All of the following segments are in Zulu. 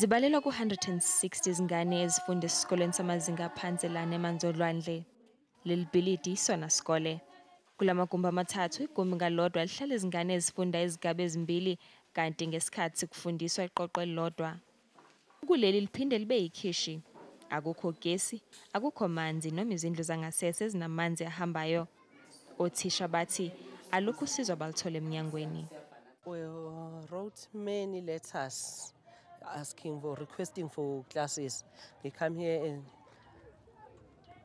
Zibalelwa ku-160 izingane ezifunda esikoleni samazinga aphansi lana eManzolwandle. Leli bhilidi isona sikole. Kulamagumbi amathathu, igumbi ngalodwa lihlala izingane ezifunda izigaba ezimbili, kanti ngesikhathi kufundiswa iqoqo elilodwa. Kuleli liphinde libe yikhishi. Akukho gesi, akukho manzi noma izindlu zangasese ezinamanzi ahambayo. Othisha bathi alukho usizo abaluthola emnyangweni. We wrote many letters asking for, requesting for classes. They come here and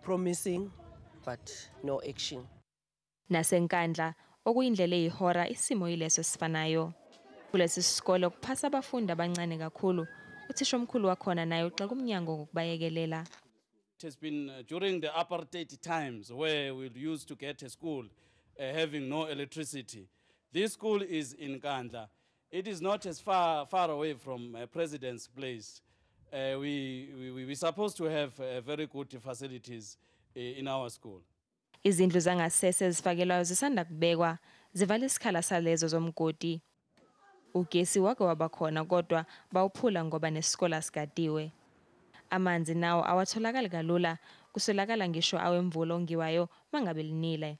promising, but no action. NaseNkandla, okuyindlela eyihora, isimo yileso esifanayo. Kulesi sikole kuphasa abafundi abancane kakhulu. Uthisha omkhulu wakhona naye uxeka umnyango ngokubayekelela. It has been during the apartheid times where we used to get a school having no electricity. This school is in Nkandla. It is not as far away from President's place. We're supposed to have very good facilities in our school. Izindlu zangasese ezifakelwayo zisanda kubekwa, zivala isikhala salezo zomgodi. Ugesi wake waba khona, kodwa bawuphula ngoba nesikole asigadiwe. Amanzi nawo awatholakali kalula, kuswelakala ngisho awemvula ongiwayo mangabe linile.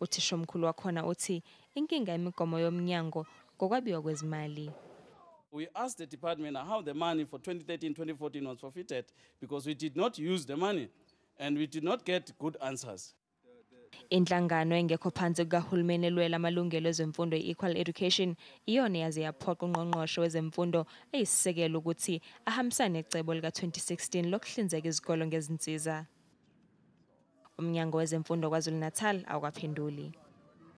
Uthisha omkhulu wakhona uthi inkinga imigomo yomnyango ngokwabiwa kwezimali. We asked the department how the money for 2013-2014 was forfeited because we did not use the money and we did not get good answers. Inhlangano engekho phansi kukahulumeni elwela amalungelo ezemfundo, i-Equal Education, iyona yaze yaphoqa ungqongqoshe wezemfundo eyisisekelo ukuthi ahambisane necebo lika-2016 lokuhlinzeka izikolo ngezinsiza. Umnyango wezemfundo KwaZulu-Natal awukaphenduli.